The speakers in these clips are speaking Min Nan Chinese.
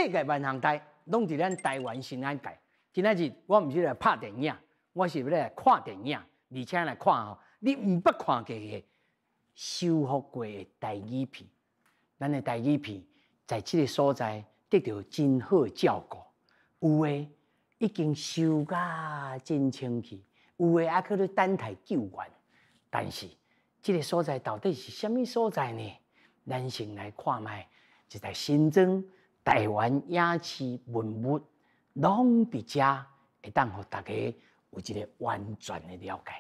世界萬項代攏佇咱台灣新安界。今仔日我毋是來拍電影，我是欲來看電影，而且來看吼，你毋捌看過的修復過的台語片。咱的台語片在這个所在得著真好的照顧，有的已經修甲真清氣，有的還閣咧等待救援。但是這个所在到底是啥物所在呢？咱先來看覓一台新增台灣影視文物，攏佇遮會當予大家有一个完全的了解。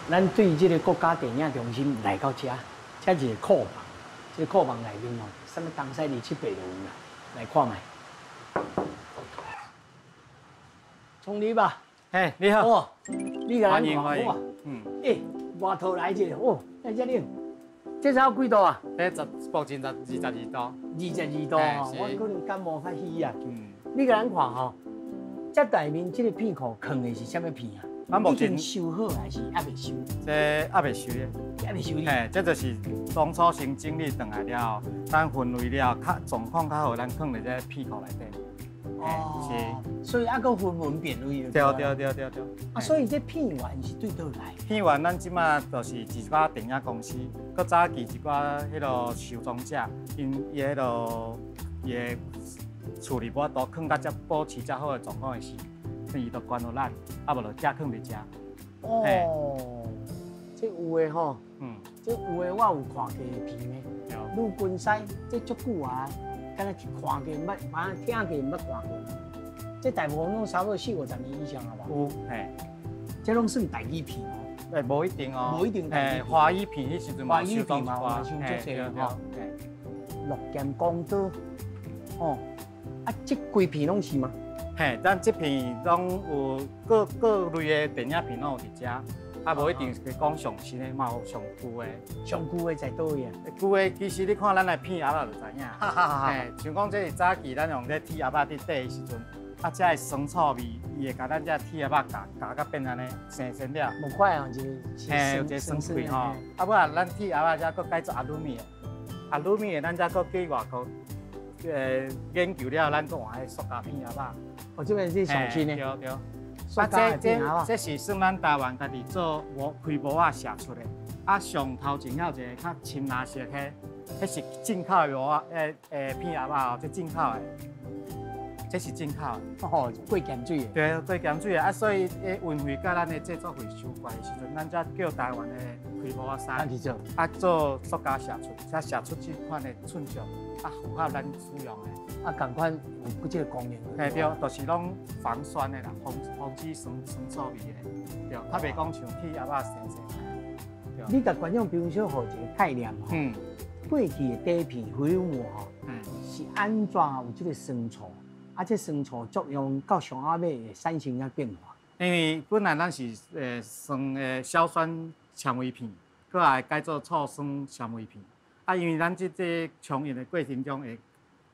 咱對這个國家電影中心來到遮，這是一个庫房，這个庫房內面吼，啥物東西二七八都有啦，來看覓。總理吧，嘿，你好，哦，你來歡迎歡迎，嗯，欸，外頭來一个，哦，來這裡，這才幾度啊？這十目前十22度，22度吼，我可能感冒較虛啊。嗯，你共咱看吼，這內面這个片庫囥的是啥物片啊？咱目前已經修好還是猶未修？這猶未修的，猶未修理。嘿，這就是當初先整理轉來了後，咱分類了，較狀況較好，咱囥佇這片庫內底。哦，是。所以猶閣分門別類。對對對對對。啊，所以這片源是對佗來？片源咱這馬就是一寡電影公司，閣早期一寡彼个收藏者，𪜶伊彼个伊的厝裡無法度囥甲遮保持遮好的狀況的時。伊就捐予咱，啊無就寄囥佇遮。哦，這有的吼，這有的我有看過片的。女軍師，這足久啊，敢若看過毋捌，反正聽過毋捌看過。這大部分攏差不多四五十年以上啊無？有，嘿。這攏算台語片哦。欸，無一定哦。無一定。嘿，華語片彼時陣嘛，華語片嘛，收足濟吼。樂劍光刀，哦，啊，這規片攏是嗎？嘿，咱這片攏有各各類的電影片攏有佇遮，啊，無一定是講上新的，嘛有上舊的。上舊的在佗位啊？舊的其實你看咱的片盒仔就知影。嘿，像講這是早期咱用這鐵盒仔佇底的時陣，啊，這的酸臭味，伊會共咱這鐵盒仔咬咬甲變按呢，生生了。無快啊，一個。嘿，有一個酸味吼。啊，尾仔咱鐵盒仔遮閣改做阿魯米的，阿魯米的咱遮閣去外國，研究了，咱閣換彼塑膠片盒仔。哦，這邊是上新的。對對。啊，這是算咱台灣家己做模開模仔寫出的。啊，上頭前還有一個較深藍色，彼是進口的模仔，片盒仔哦，這進口的，這是進口的。哦，過鹹水的。對，過鹹水的。啊，所以運費佮咱的製作費收懸的時陣，咱才叫台灣的開模仔師，去做。啊，做塑膠寫出，才寫出這款的寸數，啊，符合咱使用的。啊，仝款有這个功能。嘿，對，就是攏防酸的啦，防止酸酸臭味的，對，較袂講像鐵盒仔生生。對。你共觀眾朋友予一个概念吼，過去的底片菲林吼，是按怎有這个酸臭？啊，這酸臭作用到上後尾會產生啥變化？因為本來咱是酸的硝酸纖維片，閣來改做醋酸纖維片。啊，因為咱這個沖印的過程中會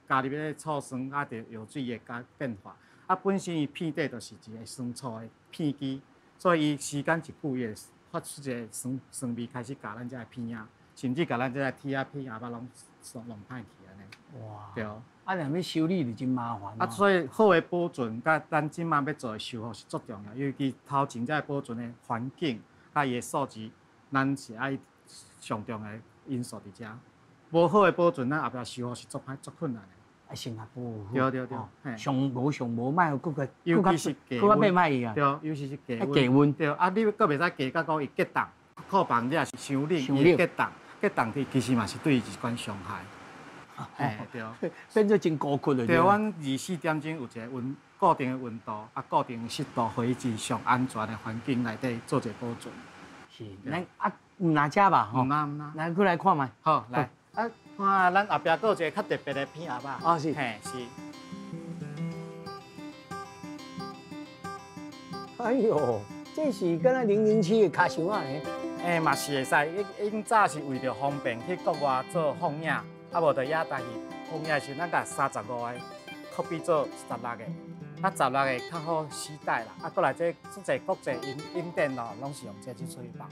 加入彼個醋酸，啊，就藥水會加變化。啊，本身伊片底就是一個酸醋的片基，所以伊時間一久，伊會發出一個酸酸味，開始共咱這个片仔，甚至共咱這个鐵仔片盒仔攏弄歹去按呢。哇！對。啊，若欲修理就真麻煩。啊，所以好的保存，佮咱這馬欲做的修復是足重要，尤其頭前這个保存的環境，佮伊的素質，咱是愛上重要的因素佇遮。無好的保存，咱後壁修復是足歹、足困難的。啊，先較保護。對對對，上無上無莫閣閣，尤其是低溫。閣變歹去啊。對，尤其是低溫。低溫。對，啊，你閣袂使加甲講伊結凍，庫房這傷冷，伊結凍，結凍去其實嘛是對伊一款傷害。嘿，對。變做真孤窟的。對，阮24點鐘有一個溫固定的溫度，啊，固定的濕度，予伊佇上安全的環境內底做一個保存。是，咱啊，毋若遮吧，吼。毋若毋若。來，過來看覓。好，來。啊，看咱後壁閣有一個較特別的片盒仔。哦，是。嘿，是。哎喲，這是敢若007的跤手仔呢？欸，嘛是會使，𪜶早是為著方便去國外做放映，啊無就野大戲放映的時，咱共35個 copy 做十六個，啊十六個較好攜帶啦。啊，閣來這足濟國際影展咯，攏是用這支出去放。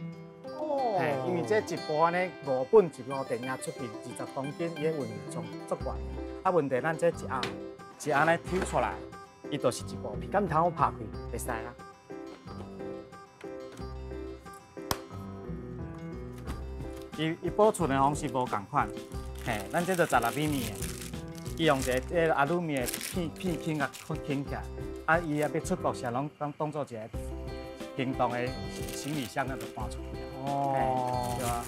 哦。嘿，因為這一部按呢五本一部電影出去20公斤，伊的運重足懸。啊，問題咱這一盒一盒呢抽出來，伊就是一部片。敢通好拍開？會使啊。伊保存的方式無仝款，嘿，咱這就16米米的，伊用一個這個阿魯米的片片輕共輕起來，啊，伊也欲出國時攏當做一個行動的行李箱，就搬出去。哦，對啊。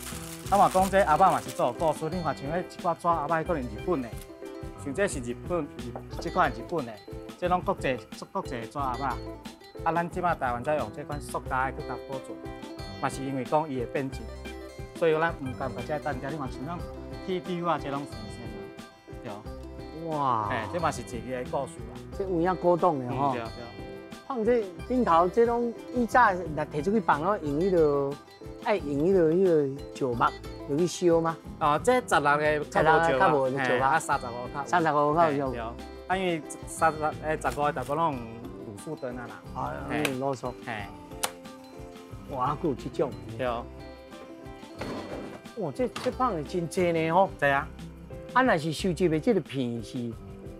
啊嘛講這盒仔嘛是做故事，你看像彼一寡紙盒仔，可能日本的，像這是日本，這款日本的，這攏國際國際的紙盒仔。啊，咱這擺台灣才用這款塑膠的去共保存，嘛是因為講伊會變質。所以咱毋甘共這等下，你看像咱鐵丟啊，這攏新鮮啊，對。哇！嘿，這嘛是一個故事啦。這有影古董的吼。對對。放這頂頭，這攏以早若提出去放，攏用彼个，愛用彼个石木落去燒嗎？哦，這十六个較無石木，啊，35較。35較有。對。啊，因為35個大部分攏用鹵素燈啊啦。啊，用鹵素。嘿。哇，閣有這種。對。哇，這放的真濟呢吼！濟啊！啊，若是收集的這個片是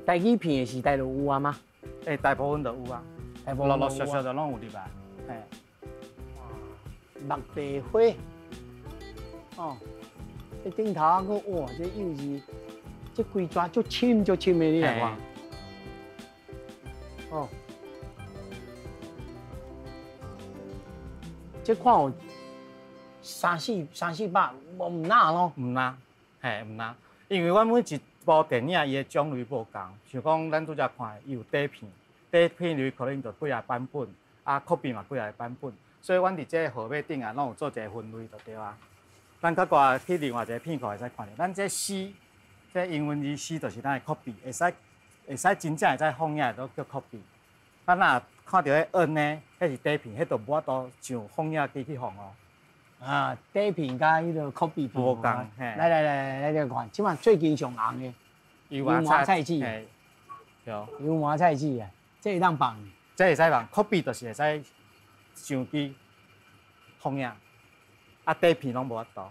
台語片的時代就有啊嗎？欸，大部分都有啊，陸陸續續就攏有入來。嘿，麥白花，哦，這頂頭啊，閣哇，這幼稚，這規逝足深足深的，你來看。哦，這看有三四三四百，無毋若咯。毋若，嘿，毋若，因為阮每一部電影伊的種類無仝，像講咱拄才看的，伊有底片，底片裡可能就幾啊版本，啊，copy 嘛幾啊版本，所以阮佇這個號碼頂啊，攏有做一個分類就對啊。咱較掛去另外一個片庫會使看著，咱這 C，這英文字 C 就是咱的 copy，會使真正會使放映的都叫 copy。咱若看著彼 N 呢，彼是底片，彼就無法度上放映機去放哦。啊，底片佮彼个 copy 片無仝。來來來來，來看，這擺最近上紅的油麻菜籽，對。油麻菜籽啊，這會當放。這會使放，copy 就是會使上機放映，啊底片攏無法度。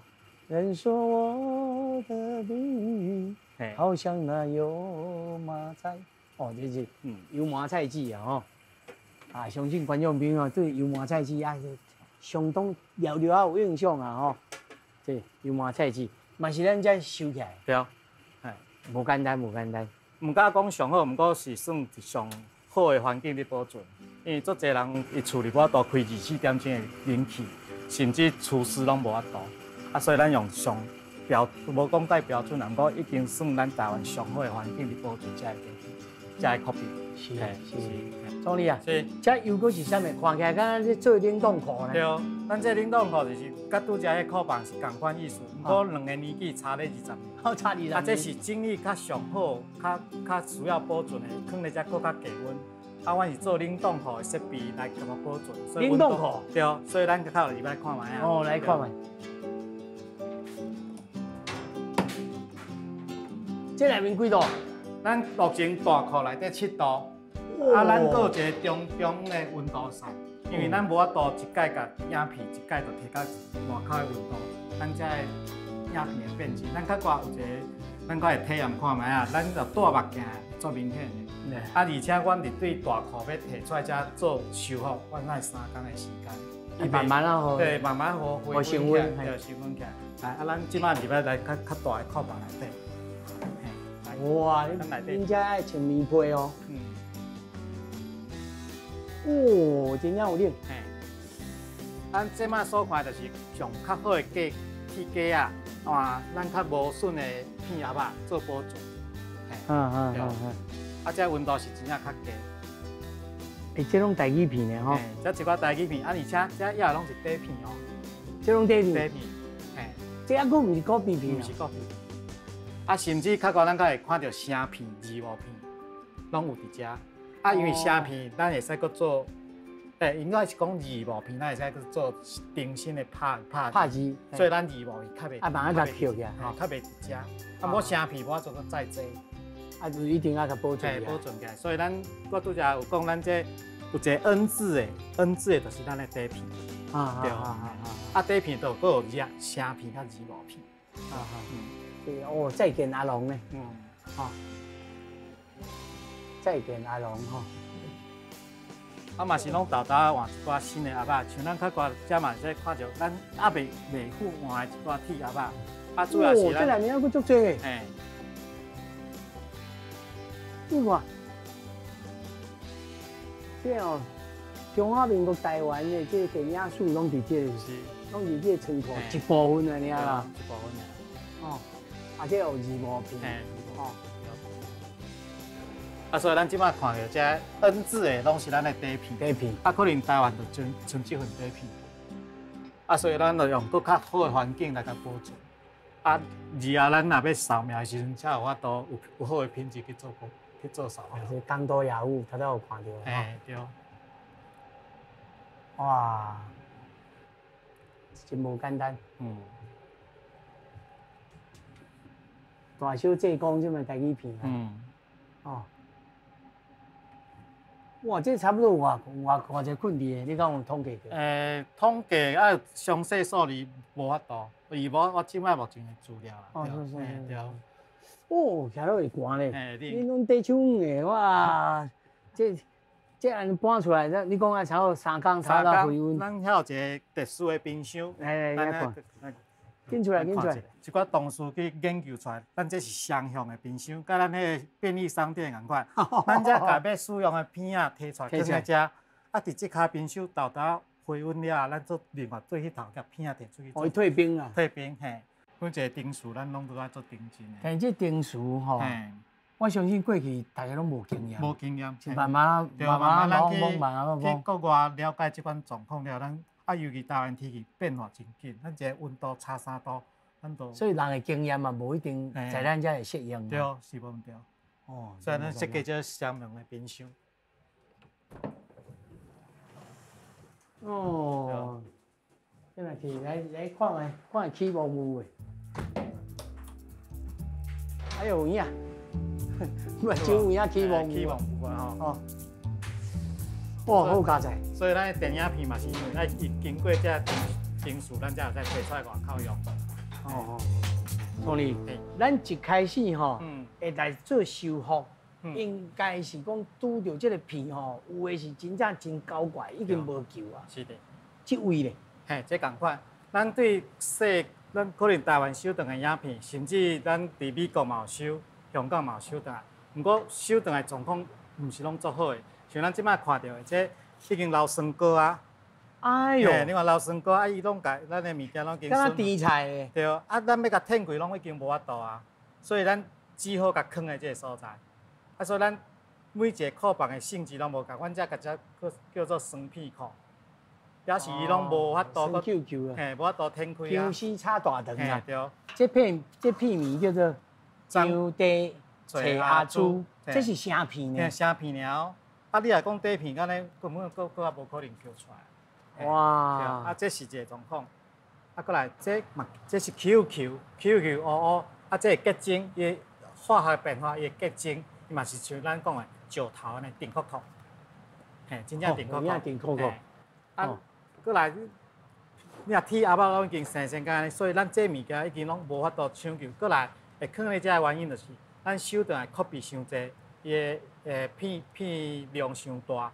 人說我的命運好像那油麻菜，哦，這是油麻菜籽啊吼。啊，相信觀眾朋友對油麻菜籽啊，相當了了有印象啊吼。這油麻菜籽嘛是咱遮收起來。對，嘿，無簡單，無簡單。毋敢講上好，毋過是算上好的環境咧保存。因為足濟人伊厝裡無法度開24點鐘的冷氣，甚至廚師攏無法度。啊，所以咱用上標，無講帶標準，毋過已經算咱台灣上好的環境咧保存這个這个 copy。是是。總理啊，是。這又閣是啥物？看起來敢若咧做冷凍庫呢？對，咱這冷凍庫就是佮拄才彼庫房是仝款意思，毋過兩个年紀差咧20年。好，差20年。啊，這是整理較上好、較需要保存的，囥咧遮閣較低溫。啊，阮是做冷凍庫的設備來共它保存。冷凍庫。對，所以咱較入來看覓啊。哦，來看覓。這內面幾度？咱目前大庫內底7度，啊，咱閣有一個中中的溫度賽，因為咱無法度一擺共影片一擺就提到外口的溫度，咱才會影片會變質。咱較掛有一個，咱較會體驗看覓啊，咱就戴目鏡足明顯的。啊，而且阮佇對大庫欲提出來遮做修復，阮愛3工的時間。慢慢啊，予。對，慢慢予回升溫，對，升溫起來。來，啊，咱這擺入來來較大的庫房內底。哇！恁遮愛穿棉被哦。嗯。哦，真正有冷。嘿。咱這擺所看就是上較好的架鐵架啊，換咱較無損的片盒仔做保存。啊，這溫度是真正較低。欸，這攏台語片的吼。這一寡台語片，啊，而且這也攏是底片哦。這攏底片。底片。嘿。這猶閣毋是 copy 片。毋是 copy。啊，甚至較懸，咱較會看著聲片、字幕片，攏有佇遮。啊，因為聲片，咱會使閣做欸，應該是講字幕片，咱會使閣做重新的拍拍拍字，所以咱字幕會較袂啊，慢慢共扣起來，吼，較袂佇遮。啊，無聲片無法度閣再做，啊，就一定愛共保存起來。保存起來。所以咱我拄才有講，咱這有一個 N 字的，N 字的就是咱的底片。對。啊，底片就閣有字聲片佮字幕片。啊哈，對哦，再見阿龍呢？嗯，吼，再見阿龍吼。啊嘛是攏沓沓換一寡新的盒仔，像咱較掛遮嘛會使看著，咱猶未未付換的一寡鐵盒仔。啊，主要是咱。這內面猶閣足濟。嘿。你看，這哦，中華民國台灣的這個電影史攏佇這個，攏佇這個倉庫一部分爾啦。一部分爾。哦，啊，這有字幕片。哦。啊，所以咱這擺看著這 N 字的，攏是咱的底片。底片。啊，可能台灣就剩剩這份底片。啊，所以咱就用閣較好的環境來共保存。啊，日後咱若欲掃描的時陣，才有法度有好的品質去做掃描。這江多雅物，頭拄有看著。嘿，對。哇，真無簡單。大小濟講這麼台語片啊。哦。哇，這差不多偌偌偌濟困佇的，你敢有統計過？統計啊，詳細數字無法度，伊無我這擺目前的資料啦。哦，是是是。對。哦，徛落會寒咧。你攏短手的哇，這按呢搬出來，你講愛差不多3工，差不多回溫。咱遐有一個特殊的冰箱。來來來，看。緊出來，緊出來。一寡同事去研究出來，咱這是雙向的冰箱，佮咱彼个便利商店仝款。咱這共欲使用的片仔提出來，囥佇遮，啊，佇這跤冰箱沓沓回溫了，咱做另外對彼頭共片仔提出去。哦，伊退冰啊。退冰嘿，每一个程序咱攏都愛做認真的。但這程序吼，我相信過去大家攏無經驗。無經驗。是慢慢慢慢慢慢咱去國外了解這款狀況了，咱啊，尤其台灣天氣變化真緊，咱一个溫度差3度，咱都。所以人的經驗嘛，無一定在咱遮會適應。對，是無毋對。哦。所以咱設計這雙門的冰箱。哦。先來去來來看覓，看起毛有的。哎有影，目睭有影起毛起毛有啊吼。哦。哇，好佳哉！所以咱的電影片嘛是因為愛經過這程序，咱才會使提出來外口用。哦哦，創立，咱一開始吼，會來做修復，應該是講拄著這個片吼，有的是真正真搞怪，已經無救啊。是的。這位咧？嘿，這仝款，咱對細，咱可能台灣收轉來影片，甚至咱佇美國嘛有收，香港嘛有收轉來，毋過收轉來狀況毋是攏足好的。像咱這擺看著的，這已經流酸膏啊！哎喲，你看流酸膏啊，伊攏共咱的物件攏經。敢若甜菜的。對，啊，咱欲共褪開，攏已經無法度啊，所以咱只好共囥佇這个所在。啊，所以咱每一个庫房的性質攏無仝，阮遮共這叫做酸片庫，表示伊攏無法度。酸 Q Q 啊。嘿，無法度褪開啊。姜絲炒大腸啊。對。這片名叫做張地找阿朱，這是聲片呢。聲片爾哦。啊，你若講底片，敢呢根本閣較無可能抾出來。哇！啊，這是一個狀況。啊，閣來，這嘛，這是 Q Q Q Q O O，啊，這個結晶，伊化學變化，伊的結晶，伊嘛是像咱講的石頭按呢，定確確。嘿，真正定確確。定確確。啊，閣來，你若鐵盒仔攏已經生成按呢，所以咱這物件已經攏無法度搶救。閣來，會囥佇遮的原因就是，咱收轉來 copy 傷濟，伊的片量傷大，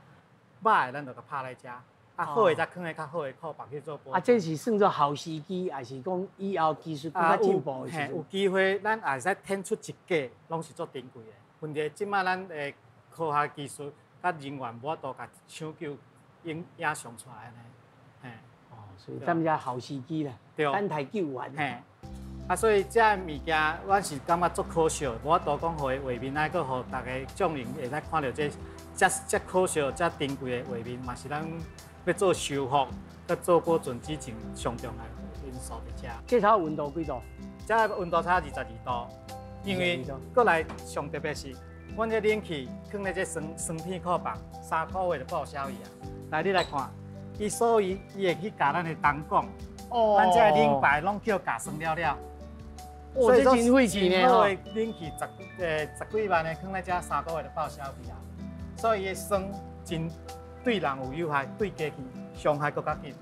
歹的咱就共拍來遮，啊好的才囥佇較好的庫房去做保存。啊，這是算做後時機，還是講以後技術閣較進步的時陣？有機會，咱也會使展出一格，攏是足珍貴的。問題這擺咱的科學技術佮人員無法度共搶救影影像出來按呢。嘿。哦，所以踮遮後時機啦，等待救援。嘿。啊，所以這个物件，阮是感覺足可惜，無法度講予伊畫面，愛閣予大家眾人會使看著這遮可惜、遮珍貴的畫面，嘛是咱欲做修復、佮做保存之前上重要的因素佇遮。這頭溫度幾度？這溫度差22度，因為閣來上特別是，阮這冷氣囥佇這酸片庫房，3個月就報銷去啊。來，你來看，伊所以伊會去咬咱的燈管，咱這个冷排攏叫咬酸了了。哦，這真費氣呢吼。冷氣十幾萬的，囥咧遮3個月就報銷去啊。所以伊的酸真對人有有害，對機器傷害閣較緊，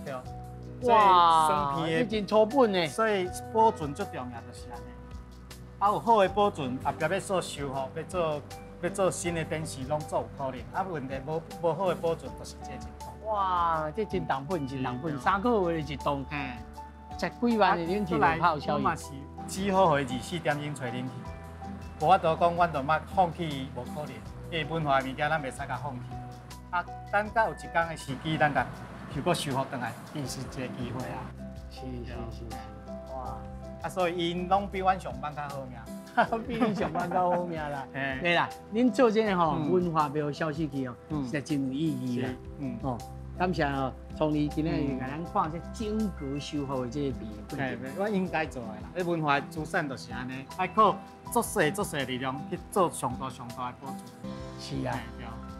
對。哇，這真粗本呢。所以保存最重要就是按呢。啊，有好的保存，後壁欲做修復，欲做新的電視，攏做有可能。啊，問題無好的保存，就是這情況。哇，這真重本，真重本，3個月一棟，十幾萬的冷氣就報銷。我嘛是只好予伊24點鐘吹冷氣，無法度講，阮就莫放棄，無可能。因為文化的物件，咱袂使共放棄。啊，等到有一工的時機，咱共又閣修復轉來，伊是一個機會啊。是是是，哇！啊，所以𪜶攏比阮上班較好命，比你上班較好命啦。對啦，恁做這个吼文化袂予消失去哦，實在真有意義啦。哦，感謝哦，創意今仔日共咱看這整個修復的這個片。嘿，我應該做的啦。這文化資產就是按呢，愛靠足細足細力量去做上大上大的保存。是啊。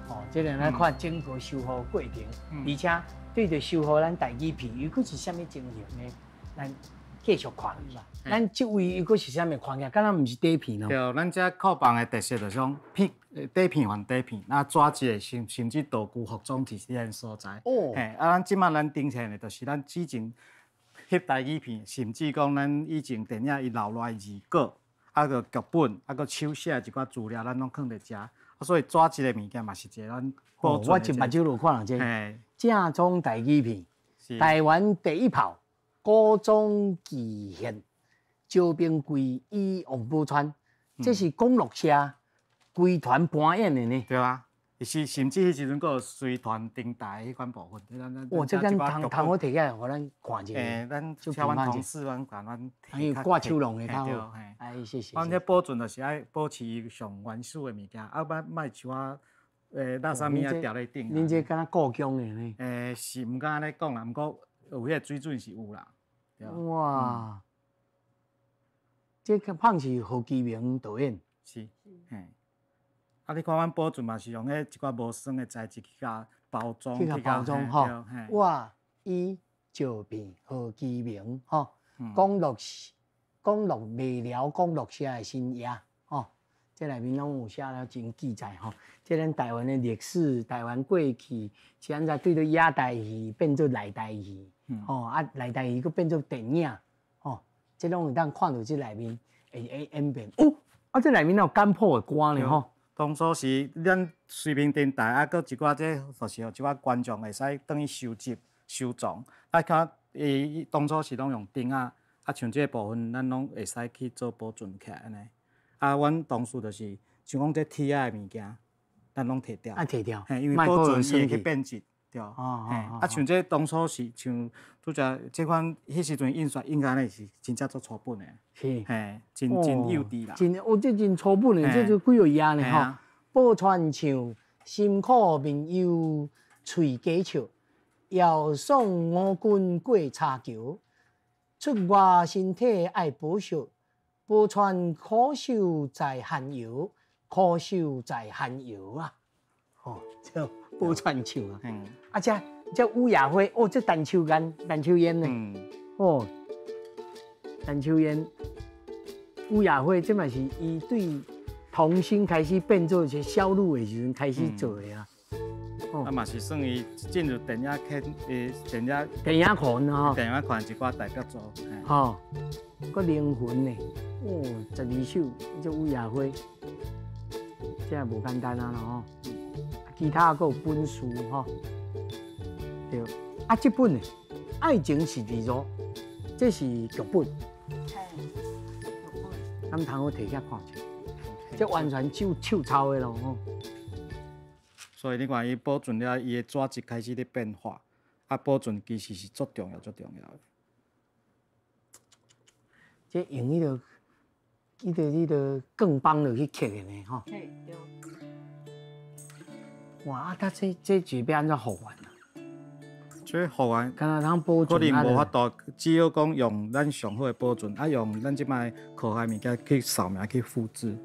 哦，這個咱看整個修復過程，而且對著修復咱台語片，又閣是啥物情形呢？咱繼續看落去吧。咱這位又閣是啥物看起來，敢若毋是底片哦。對，咱這庫房的特色就是講片底片還底片，啊紙質的甚至道具服裝佇這個所在。嘿，啊，咱這擺咱呈現的，就是咱之前翕台語片，甚至講咱以前電影伊留落來字稿，啊閣劇本，啊閣手寫一寡資料，咱攏囥佇遮。啊，所以紙質的物件嘛是一個咱保存。我一目睭就看人這個正宗台語片，台灣第一炮，古裝劇獻，招兵貴與王寶釧，這是廣樂社規團搬演的呢。對啊，是甚至彼時陣閣有隨團登台彼款部分。哇，這間通通好提起來，予咱看一下。欸，咱請阮同事，阮共阮提。掛手龍的較好。哎，謝謝。阮這保存就是愛保持伊上原始的物件，啊，莫莫像我垃圾物仔掉咧頂。恁這敢若故宮的呢？欸，是毋敢按呢講啦，毋過有彼個水準是有啦。哇！這個胖是何其明導演。是，嘿。啊，你看阮保存嘛是用彼一寡無酸的材質去共包裝，去共包裝吼。我以照片何其明吼，廣樂廣樂未了廣樂社的新野吼，這內面攏有寫了真記載吼。這咱台灣的歷史，台灣過去是按怎對著野台戲變做內台戲，吼啊內台戲閣變做電影，吼，這攏會當看著這內面會演變。哦，啊這內面哪有簡譜的歌呢吼？當初是咱隨便電台啊，閣一寡這就是予一寡觀眾會使轉去收集、收藏。啊，看伊當初是攏用釘仔，啊，像這個部分，咱攏會使去做保存起來按呢。啊，阮當初就是像講這鐵仔的物件，咱攏提掉。啊，提掉。嘿，因為保存伊會去變質，對。嘿，啊，像這當初是像拄則這款，彼時陣印刷應該呢是真正足粗本的。是。嘿，真真幼稚啦。真，哦，這真粗本的，這就幾號頁呢吼。寶釧唱，辛苦面憂喙假笑，遙送五軍過柴橋，出外身體愛保惜，寶釧苦守在寒窯，苦守在寒窯啊！吼，這寶釧唱啊。啊，這這雨夜花，哦，這陳秋燕，陳秋燕呢？哦，陳秋燕，雨夜花，這嘛是伊對童星開始變做一個小女的時陣開始做的啊。啊嘛是算伊進入電影圈，電影電影圈吼，電影圈一寡代表作。吼，閣靈魂呢？哦，12首，這雨夜花，這也無簡單啊吼。其他閣有本書吼。對，啊，這本呢，《愛情是自助》，這是劇本。嘿，劇本。咱通好提起來看一下，這完全手手抄的咯吼。所以你看，伊保存了，伊的紙質開始咧變化，啊，保存其實是足重要、足重要的。這用彼個鋼棒落去刻的呢，吼。嘿，對。哇，啊，他這是欲按怎復原啊？這復原，敢若通保可存能無法度，只好講用咱上好的保存，啊，用咱這擺科學物件去掃描、去複製。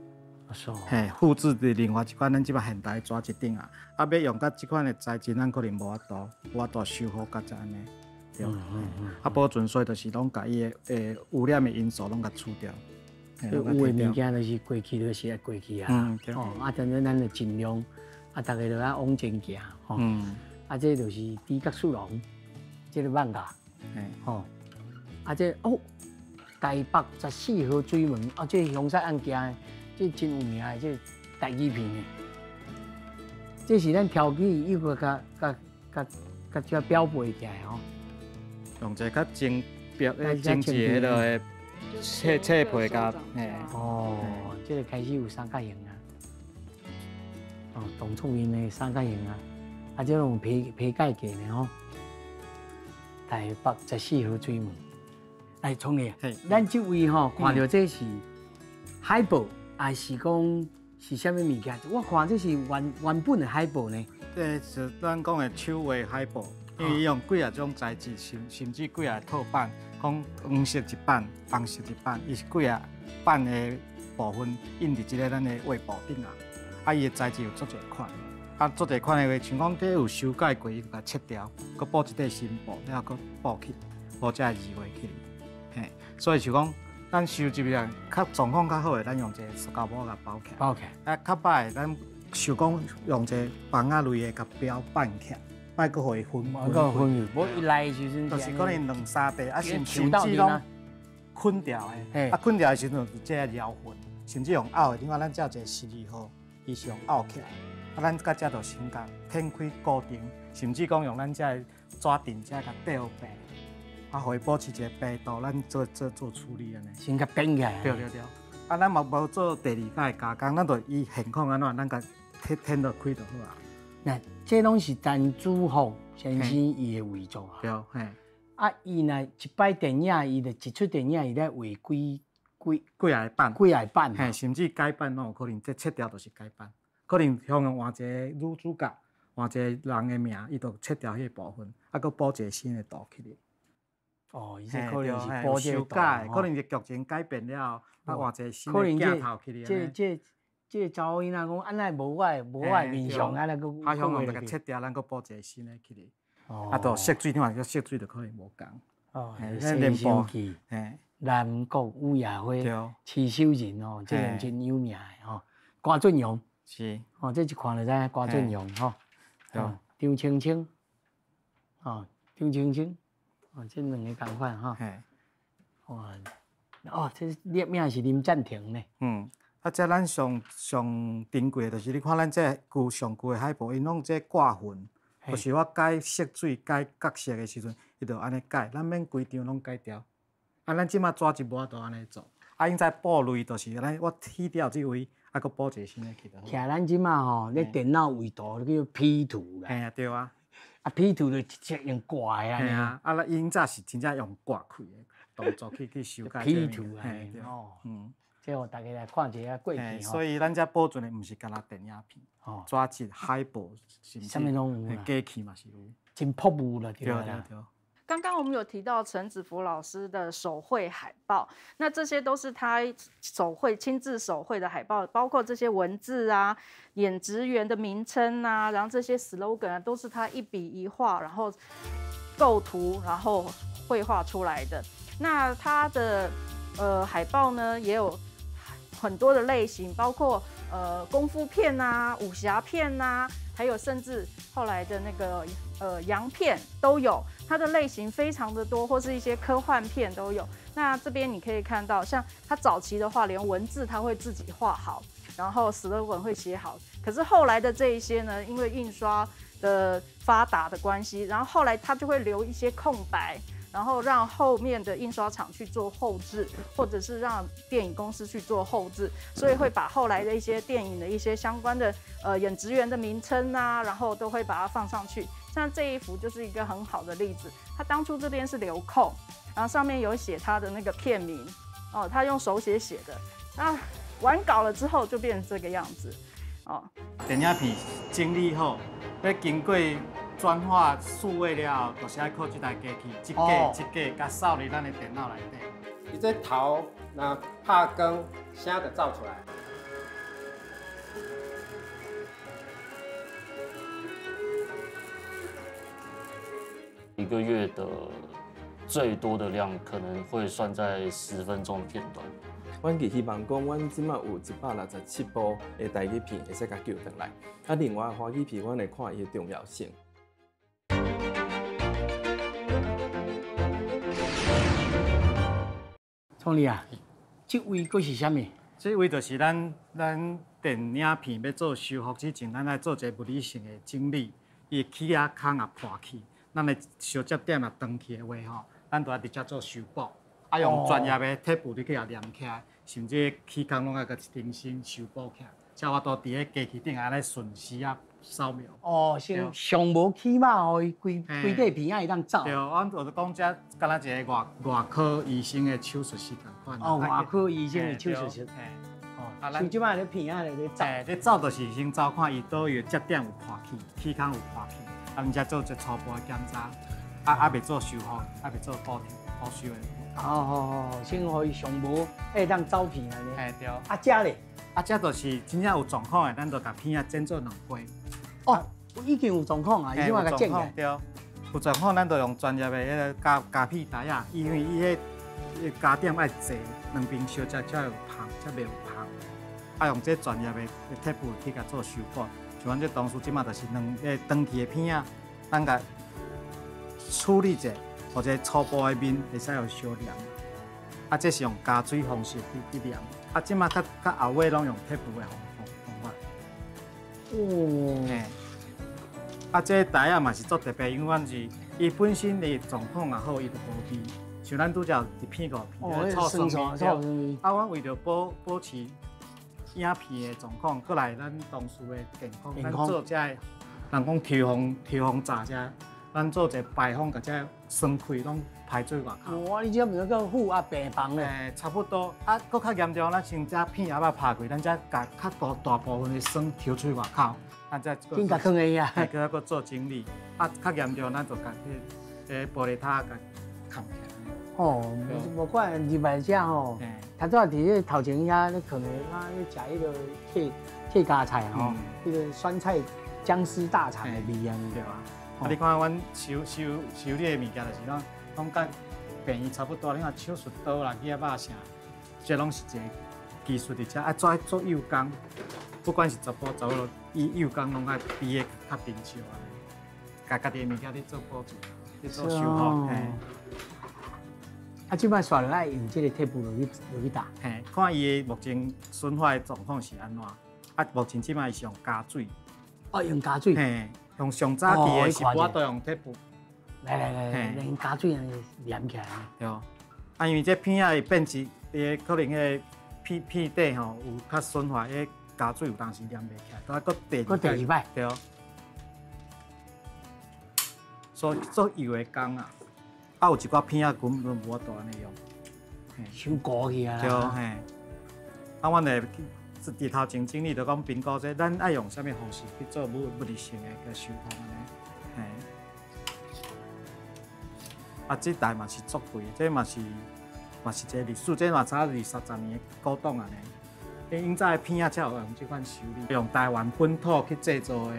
嘿，複製佇另外一款咱這擺現代紙質頂啊，啊，欲用佮這款的材質，咱可能無法度，無法度修復甲遮按呢。對，啊，保存所以就是攏共伊的污染的因素攏共除掉。有的物件就是過去就是愛過去啊。嗯，對。哦，啊，但是咱就盡量，啊，逐家都愛往前行，吼。啊，這就是豬角速龍，這個漫畫。吼，啊，這哦，台北14號水門，啊，這兇殺案件，這真有名的，這台語片的。這是咱挑起又閣共共共共這標背起來吼。用一個較精白的精緻彼落的切切皮共，嘿。哦，這個開始有三角形啊。哦，董創因的三角形啊，啊，這種皮皮蓋過的吼。台北14號水門，來創業。咱這位吼看著這是海報，還是講是啥物物件？我看這是原原本的海報呢。這是咱講的手畫海報，因為用幾仔種材質，甚至幾仔套版，講黃色一版，紅色一版，伊是幾仔版的部分印佇這個咱的畫布頂啊。啊，伊的材質有足濟款，啊，足濟款的話，像講這有修改過，伊就共切掉，閣補一塊新布，了後閣補起，補這個字畫起。嘿，所以就講，咱收集來較狀況較好的，咱用一個塑膠布共包起來。包起來。啊，較歹的，咱想講用一個網仔類的共標板起來，莫閣予伊分。閣分去，無伊來的時陣，就是可能兩三塊，啊，甚至攏捆掉的。啊，捆掉的時陣就這個療痕，甚至用拗的。另外，咱這有一個12號，伊是用拗起來。啊，咱佮這就先共展開固定，甚至講用咱這個紙墊這共吊白，啊，予伊保持一個白度，咱做做做處理按呢。先共編起來。對對對。啊，咱嘛無做第二擺加工，咱就依現況按怎，咱共天天就開就好啊。那這攏是陳主福先生伊的遺作啊。對，嘿。啊，伊若一擺電影，伊就一齣電影，伊咧畫幾幾幾仔版，幾仔版。嘿，甚至改版攏有可能，這切掉就是改版，可能向用換一個女主角，換一個人的名，伊就切掉彼個部分，啊，閣補一個新的圖起來。哦，伊這可能是補這個圖，可能是劇情改變了，啊，換一個新的鏡頭起來。這這這查某囡仔講，按呢無我的無我的面相，按呢閣。啊，向用就共切掉，咱閣補一個新的起來。啊，就色水，你看這色水就可能無仝。哦，西廂記，南國雨夜花，徐守仁哦，這個真有名的吼。郭俊陽是，哦，這一看就知影郭俊陽吼。張青青，哦，張青青，哦，這兩个仝款吼。哇，哦，這列名是林贊庭呢。嗯，啊，這咱上上珍貴的，就是你看咱這舊上舊的海報，𪜶攏這掛痕，就是我改色水、改角色的時陣，伊就按呢改，咱免規張攏改掉。啊，咱這馬紙質無法度按呢做。啊，𪜶在布類就是咱我去掉這位，啊，閣補一個新的去就好。徛咱這馬吼，咧電腦畫圖叫 P 圖啦。嘿啊，對啊。啊，P 圖就直接用掛的按呢。嘿啊，啊，咱𪜶早是真正用掛開的動作去去修改。 P 圖啊，哦，這予大家來看一下過去吼。所以咱這保存的毋是干焦電影片，紙質海報，甚至啥物攏有啦，機器嘛是有。真樸物啦，對對對。剛剛我們有提到陳子福老師的手繪海報，那這些都是他手繪、親自手繪的海報，包括這些文字啊、演職員的名稱啊，然後這些 slogan 啊，都是他一筆一畫，然後構圖，然後繪畫出來的。那他的海報呢，也有很多的類型，包括功夫片啊、武俠片啊，還有甚至後來的那個洋片都有，它的類型非常的多，或是一些科幻片都有。那這邊你可以看到，像他早期的話，連文字他會自己畫好，然後 slogan 會寫好。可是後來的這一些呢，因為印刷的發達的關係，然後後來他就會留一些空白。然後讓後面的印刷廠去做後製，或者是讓電影公司去做後製，所以會把後來的一些電影的一些相關的演職員的名稱啊，然後都會把它放上去。像這一幅就是一個很好的例子，他當初這邊是留空，然後上面有寫他的那個片名，哦，他用手寫寫的。那完稿了之後就變成這個樣子，哦。電影片整理好，欲經過轉化數位了後，就是愛靠這台機器，一格一格共掃入咱的電腦內底。伊這頭若拍光，聲就走出來。个月的最多的量可能會算在10分鐘的片段。阮其希望講，阮這馬有167部的台語片會使共救轉來。啊，另外華語片，阮會看伊的重要性。創立啊，這位閣是啥物？這位就是咱電影片欲做修復之前，咱愛做一个物理性的整理。伊起仔空也破去，咱的相接點也斷去的話吼，咱就愛直接做修補，啊用專業的鐵布去共黏起來，甚至起空攏愛閣重新修補起來，才有法度佇咧機器頂按呢順時啊掃描。哦，先上無起碼予伊規規塊片仔會當走。對，阮就是講這敢若一個外科醫生的手術室仝款。哦，外科醫生的手術室。啊，像這擺咧片仔咧走。咧走就是先走看伊佗位的接點有破去，起空有破去，啊，阮才做一個初步的檢查，啊，猶未做修復，猶未做補補修的。哦哦哦，先予伊上無會當走片按呢。嘿對。啊，這咧？啊，這就是真正有狀況的，咱就共片仔剪做兩批。哦，已經有狀況啊，已經共剪起來。對，有狀況，咱就用專業的彼个膠片台仔，因為伊彼個膠點愛濟，兩邊相接才會有縫，才袂有縫。啊，用這專業的鐵布去共做修補。像阮這同事這馬就是兩个斷去的片仔，咱共處理者，或者初步的面會使用相黏。啊，這是用膠水方式去黏。啊，這馬較較後尾攏用鐵布的方法。哦。嘿。啊，這台仔嘛是足特別，因為阮是伊本身的狀況也好，伊就無味。像咱拄才一片五片，醋酸味。啊，阮為著保持影片的狀況，閣來咱同事的健康，咱做這个人講抽風閘這，咱做一个排風，共這酸氣攏排出外口。哇，你這毋是叫負壓病房咧？欸，差不多。啊，閣較嚴重，咱先這片盒仔拍開，咱才共較大大部分的酸抽出外口，咱才緊共囥在遐。嘿，閣閣做整理。啊，較嚴重，咱就共彼個玻璃塔共崁起來。哦，無怪入來遮吼，頭拄仔佇咧頭前遐，咧可能啊咧食彼个客家菜吼，彼个酸菜薑絲大腸的味啊，對啊。啊，你看阮修修修理的物件，就是講攏佮病院差不多。你看手術刀啦、鏡仔啥，這攏是一個技術佇遮。啊，做做幼工，不管是查埔查某，伊幼工攏愛比的較平常啊，共家己的物件咧做保存，咧做修復，嘿。啊，這擺煞落愛用這個鐵布落去打。嘿，看伊的目前損壞狀況是按怎？啊，目前這擺是用膠水。哦，用膠水。嘿，用上早期的是無法度用鐵布。來來來，用膠水按呢黏起來。對。啊，因為這片仔會變質，伊可能彼個片底吼有較損壞，彼膠水有當時黏袂起來，都愛閣第閣第二擺。對。所以做油的工啊。啊，有一寡片仔根本無法度按呢用，傷糊去啊！對，嘿。啊，阮會佇頭前整理，就講評估這咱愛用啥物方式去做物理性的共修復按呢，嘿。啊，這台嘛是足貴，這嘛是一個歷史，這嘛差二三十年的古董按呢。因早的片仔才有用這款修理，用台灣本土去製造的，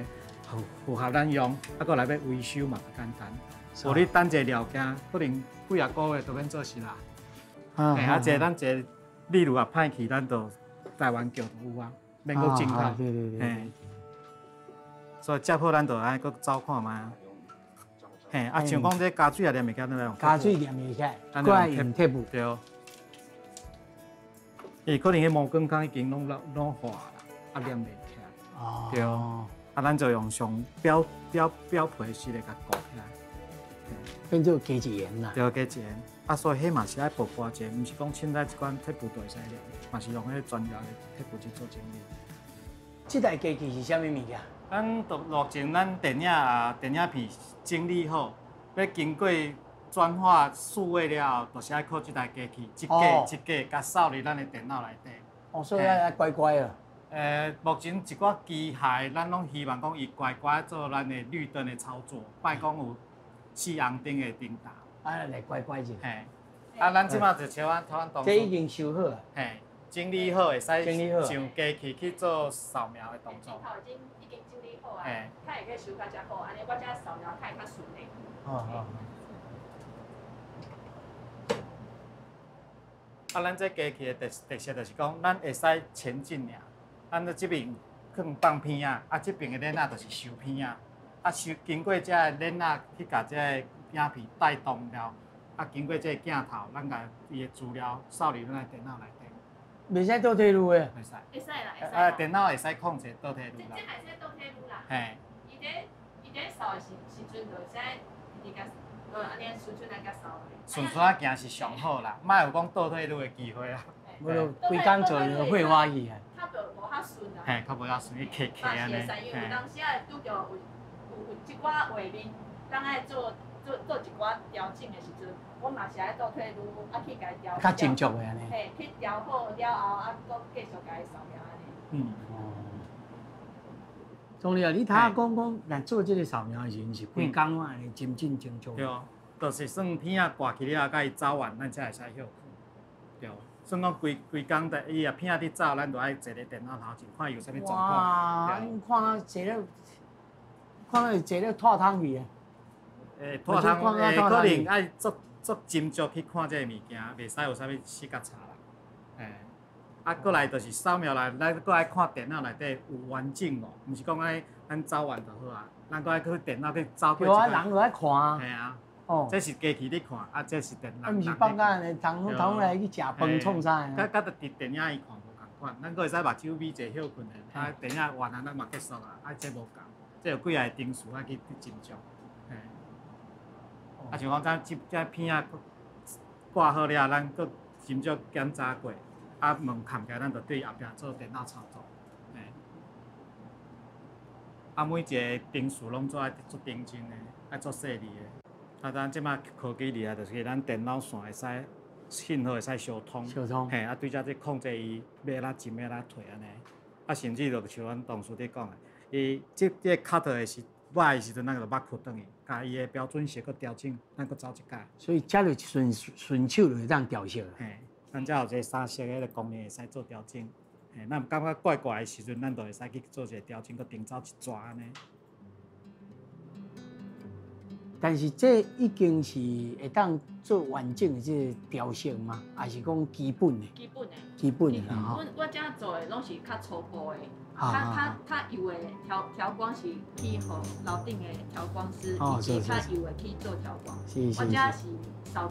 符合咱用，啊，閣來欲維修嘛較簡單。無你等一个料件，可能幾仔个月都免做事啦。嘿，啊，這咱這個例如啊歹去，咱就台灣叫就有啊，免閣進口。對對對。嘿，所以接好咱就愛閣走看覓。嘿，啊，像講這膠水也黏袂起來，咱用膠水黏袂起來，閣愛用鐵布。對。伊可能彼毛管孔已經攏化啦，啊黏袂起來。哦。對。啊，咱就用上表皮式的共糊起來。變做加一鹽啦。對，加一鹽。啊，所以彼嘛是愛薄薄一个，毋是講凊彩一款鐵布就會使黏，嘛是用彼專業的鐵布去做整理。這台機器是啥物物件？咱就目前咱電影片整理好，欲經過轉化數位了後，就是愛靠這台機器，一格一格共掃入咱的電腦內底。哦，所以愛乖乖啊。目前一寡機械，咱攏希望講伊乖乖做咱的綠燈的操作，莫講有四紅燈的燈打。啊，來乖乖者。嘿，啊，咱這馬就像阮台灣同事。這已經修好啊。嘿，整理好會使上機器去做掃描的動作。已經整理好啊，較會去修較才好，按呢我這掃描較會較順的。哦哦。啊，咱這機器的特色就是講，咱會使前進爾，咱咧這邊放放片仔，啊，這邊的鏈仔就是收片仔，啊，收經過這个鏈仔去共這个影片帶動了，啊，經過這个鏡頭，咱共伊的資料掃入咱的電腦內底。袂使倒退路的。袂使。會使啦，會使。啊，電腦會使控制倒退路啦。這會使倒退路啦。嘿。伊佇咧掃的時陣，就會使直直共，就按呢順順來共掃。順順仔行是上好啦，莫有講倒退路的機會啊。無就規工做就火花去啊。較就無遐順啦。嘿，較無遐順，伊卡卡按呢。嘛是會使，因為有當時仔會拄著有一寡畫面，當愛做一寡調整的時陣，我嘛是愛倒退嚕，啊去共伊調。較斟酌的按呢。嘿，去調好了後，啊，閣繼續共伊掃描按呢。嗯。哦。總理啊，你頭仔講講，若做這个掃描的時陣，是規工攏按呢斟斟斟酌。對，就是算片仔掛起了後，共伊走完，咱才會使歇睏。對，算講規規工的，伊若片仔佇走，咱就愛坐佇電腦頭前看伊有啥物狀況。哇！你看啊，坐咧，看到是坐咧拖湯去啊！欸，拖湯欸，可能愛足足斟酌去看這个物件，袂使有啥物死角差啦。欸，啊，閣來就是掃描來，咱閣愛看電腦內底有完整無？毋是講按呢咱走完就好啊，咱閣愛去電腦去走過一。對啊，人就愛看啊。嘿啊。哦。這是機器咧看，啊，這是電腦。啊，毋是放假呢，通通來去食飯創啥的。佮佮佇電影院看無仝款，咱閣會使目睭眯者歇睏的，啊，電影完啊，咱嘛結束啊，啊，這無仝，這有幾仔個程序愛去斟酌。嘿。啊，像講咱這這片仔掛好了，咱閣斟酌檢查過，啊，門冚起來，咱就對後壁做電腦操作。嘿。啊，每一个程序攏做愛足認真的，愛足細膩的。啊，咱這擺科技厲害，就是咱電腦線會使信號會使相通。相通。嘿，啊，對遮這控制伊欲按怎進，欲按怎退按呢。啊，甚至就像阮同事佇講的，伊這個 cut 的時抹的時陣，咱就抹開轉去，共伊的標準色閣調整，咱閣走一擺。所以遮就順順手就會當調色。嘿，咱遮有一个三色的彼个功能會使做調整。嘿，咱感覺怪怪的時陣，咱就會使去做一个調整，閣重走一逝按呢。但是這已經是會當做完整的這个調色嗎？還是講基本的？基本的。基本的啦吼。阮我遮做的攏是較初步的，較較較幼的調調光是去予樓頂的調光師，伊較幼的去做調光。我遮是掃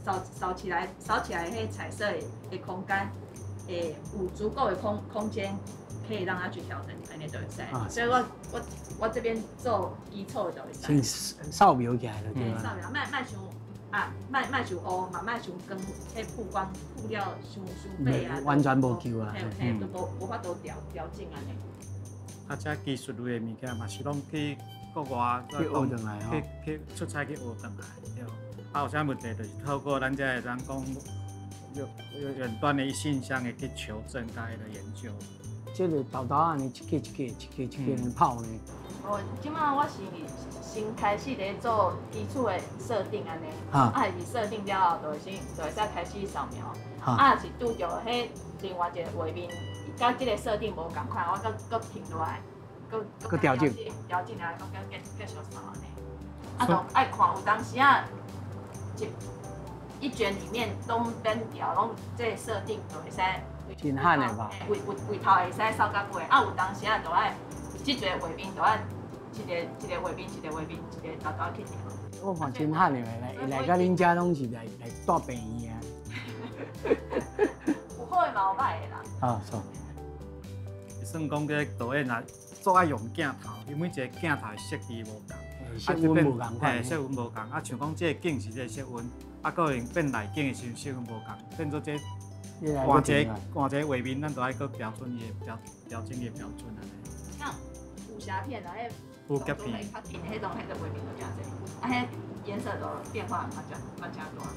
掃掃起來，掃起來彼彩色的空間，會有足夠的空間可以讓它去調整，按呢就會使。所以我這邊做基礎的就會使。先掃描起來就對啦。掃描，莫莫傷啊，莫莫傷烏，嘛莫傷光，彼曝光曝了傷傷白啊。完全無救啊！嘿，嘿，都無無法度調整按呢。啊，這技術類的物件嘛是攏去國外去學轉來吼，去去出差去學轉來，對。啊，有啥問題就是透過咱這个人講遠端的信箱的去求證佮彼個研究。這个豆豆按呢一個一個一個一個咧泡呢。哦，這擺我是先開始咧做基礎的設定按呢，啊，是設定了後，就會先就會使開始掃描。啊，若是拄著彼另外一个畫面，佮這个設定無仝款，我閣閣停落來，閣閣調整，調整來，閣繼續掃按呢。啊，就愛看有當時啊，一卷裡面攏免調，攏這个設定就會使。真罕的吧？位位位頭會使掃到尾，啊，有當時啊，就愛這一个畫面，就愛一个一个畫面，一個畫面，一个沓沓去調。我看真罕的，來來到恁遮攏是來來住病院啊。有好的嘛，有歹的啦。啊，錯。算講這導演啊，足愛用鏡頭，伊每一个鏡頭的設置無仝，色溫無仝款。嘿，色溫無仝，啊，像講這個景是這個色溫，啊，可能變內景的時陣色溫無仝，變做這。換一个換一个畫面，咱就愛閣標準伊的標調整伊的標準按呢。像武俠片啊，彼武俠片較近，彼種彼个畫面就誠濟，啊，彼顏色都變化嘛誠嘛誠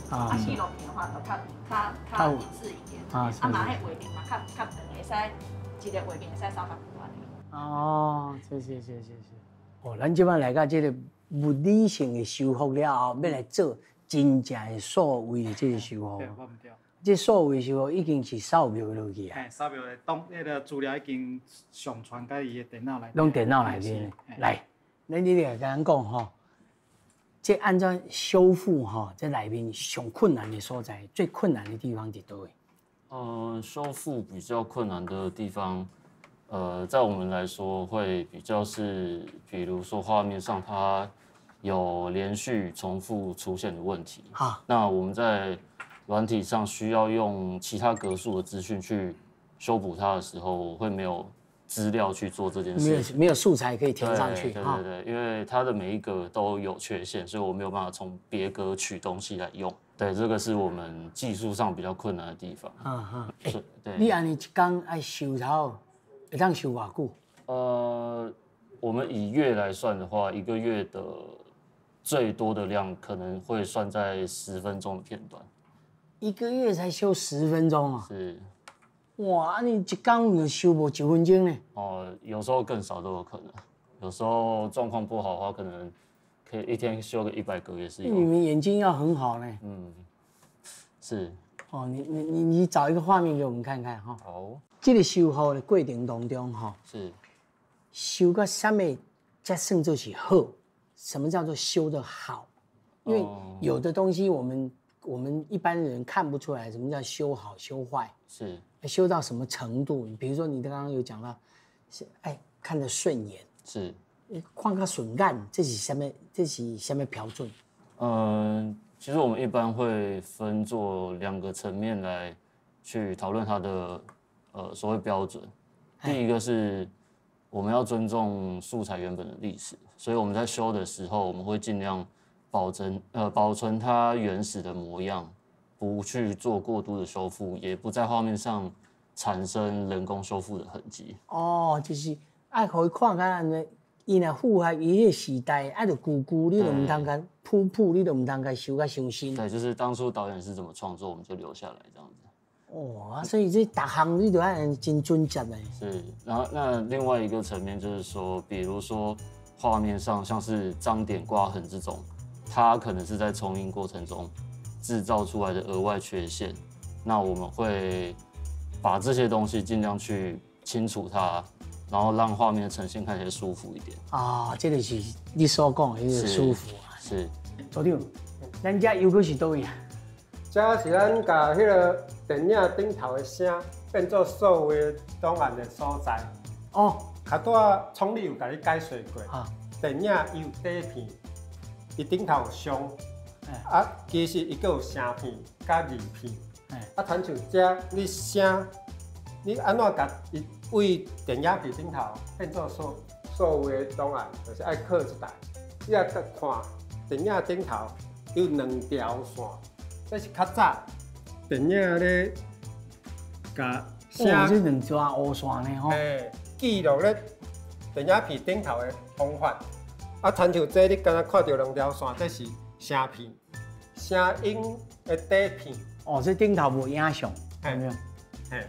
大。啊，紀錄片的話就較較較一致一點。啊，嘛，彼畫面嘛較較長，會使一个畫面會使掃較久按呢。哦，是是是是是。哦，咱這擺來到這个物理性的修復了後，欲來做真正的數位的這个修復。對，無毋對。這數位修復已經是掃描落去啊！嘿，掃描的檔，彼个資料已經上傳到伊的電腦內。攏電腦內面。來，咱你來共咱講吼，這按怎修復吼，這內面上困難的所在，最困難的地方佇佗位？修复比较困难的地方，在我们来说会比较是，比如说画面上它有连续重复出现的问题。那我们在软体上需要用其他格数的资讯去修补它的时候，会没有资料去做这件事情，没有素材可以填上去。对对对，因为它的每一个都有缺陷，所以我没有办法从别格取东西来用。对，这个是我们技术上比较困难的地方。对。你按呢一工爱修头，会当修偌久？我们以月来算的话，一个月的最多的量可能会算在10分钟的片段。一个月才修10分钟啊？是。哇，你一工就修无1分钟呢？哦，有时候更少都有可能。有时候状况不好的话，可能可以一天修个100个也是有。你们眼睛要很好呢。嗯，是。哦，你找一个画面给我们看看哈。好。这个修复的过程当中哈，是。修到什么才算做是好？什么叫做修得好？因为有的东西我们一般人看不出来，什么叫修好修坏？是。修到什么程度？比如说你刚刚有讲到，是哎看得顺眼，是。看较顺眼，这是什么？这是什么标准？其实我们一般会分做2个层面来去讨论它的所谓标准。第一个是我们要尊重素材原本的历史，所以我们在修的时候，我们会尽量保存它原始的模样，不去做过度的修复，也不在画面上产生人工修复的痕迹。哦，就是爱予伊看较按呢，伊若符合伊迄个时代，啊，就旧旧，你就毋通共铺铺，你就毋通共修甲伤新。对，就是当初导演是怎么创作，我们就留下来这样子。哦，所以这逐项你都爱真准确的。是，然后那另外一个层面就是说，比如说画面上像是脏点、刮痕这种，它可能是在冲印过程中制造出来的额外缺陷，那我们会把这些东西尽量去清除它，然后让画面的呈现看起来舒服一点。啊，这个是你所讲的那个舒服啊。是。组长，咱这又阁是佗位啊？这是咱共彼个电影顶头的声变做数位档案的所在。哦。较拄仔创理有共你解说过。啊。电影伊有底片，伊顶头有像。啊，其实伊阁有声片佮字片。啊，亲像这你声，你按怎共伊为电影片顶头变做数位档案，就是爱靠这台。你若看电影顶头有2条线，这是较早电影咧共声。哦，这2条乌线呢吼。嘿，记录咧电影片顶头的方法。啊，亲像这你敢若看著2条线，这是声片，声音的底片。哦，这顶头无影像，有没有？嘿。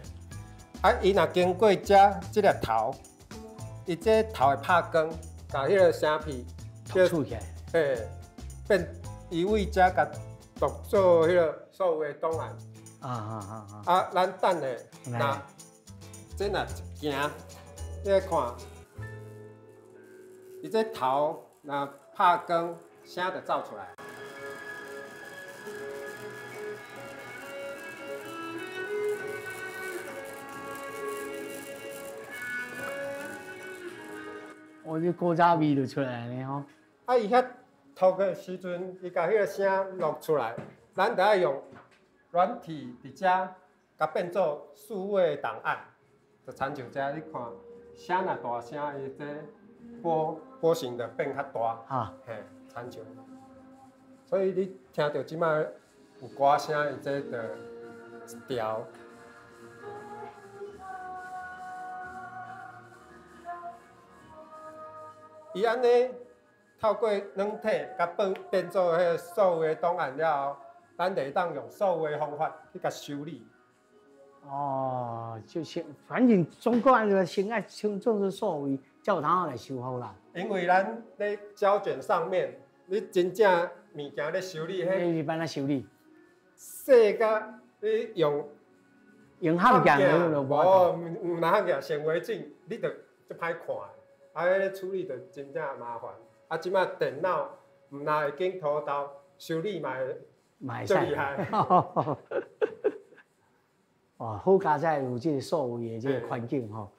啊，伊若经过这这粒头，伊这头会拍光，共彼个声片读取起来。嘿，变伊为遮共读做彼个数位档案。啊，咱等下，若这若一行，你来看，伊这头若拍光，声就走出来。我这古早味就出来了吼。啊，伊遐读的时阵，伊共彼个声录出来，咱就爱用软体伫遮，共变做数位档案。就亲像这，你看声若大声，伊这波形就变较大。啊。嘿，亲像。所以你听著这摆有歌声，伊这就一条。伊按呢透过软体共变做彼个数位档案了后，咱就会当用数位方法去共修理。哦，就是反正总共按先爱先做做数位，才有通来修复啦。因为咱咧胶卷上面，你真正物件咧修理，彼是按怎修理？细甲你用用焊镜就无。哦，毋若焊镜，显微镜你就足歹看。啊，彼个处理就真正麻烦。啊，这摆电脑毋若会经涂刀修理嘛会足厉害。哦，好佳哉有这个数位的这个环境吼，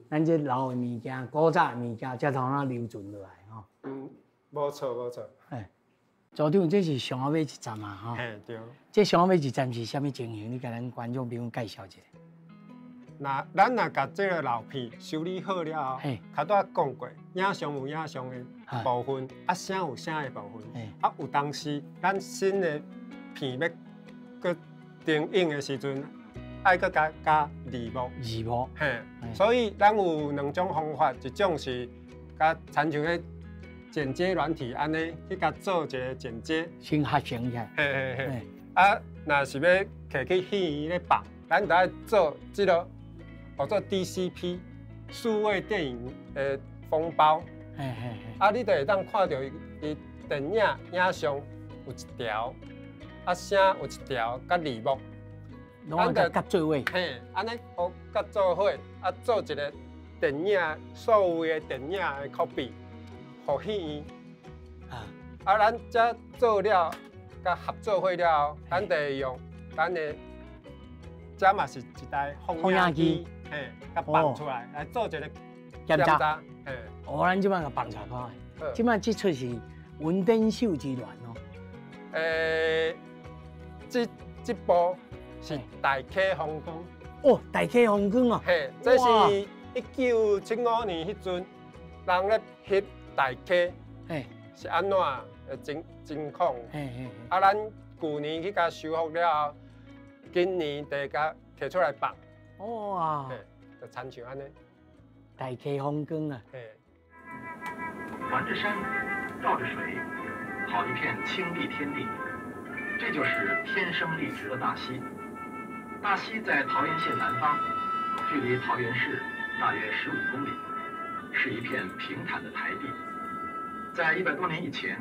咱这老的物件、古早的物件，才通啊留存落来吼。嗯，无错无错。哎，组长，这是上后尾一站啊，吼。嘿，对。这上后尾一站是啥物情形？你共咱观众朋友介绍一下。若咱若共这个老片修理好了后，头拄仔讲过，影像有影像的部分，啊声有声的部分，啊有当时咱新的片欲阁重影的时阵，爱阁加加字幕。字幕。嘿，所以咱有两种方法，一种是共亲像彼剪接软体按呢去共做一个剪接，先合成起来。嘿嘿嘿。啊，若是欲提去戏院咧放，咱就爱做这个。号做 DCP 数位电影的封包，啊，你就会当看著伊电影影像有一条，啊声有一条，佮字幕，拢共合做伙。嘿，按呢予合做伙，啊做一个电影数位的电影的 copy，予戏院。啊，咱遮做了，佮合做伙了后，咱就会用咱的，遮嘛是一台放映机。嘿，共放出来来做一个检查。嘿，哦，咱这摆共放出来看。这摆这出是文登秀之恋哦。这部是大溪风光。哦，大溪风光哦。嘿，这是1975年彼阵，人咧翕大溪，嘿，是按怎的情情况？嘿嘿。啊，咱旧年去共修复了后，今年就共提出来放。哇！就亲像按呢。大溪风光啊！嘿。环着山，绕着水，好一片青碧天地。这就是天生丽质的大溪。大溪在桃园县南方，距离桃园市大约15公里，是一片平坦的台地。在100多年以前，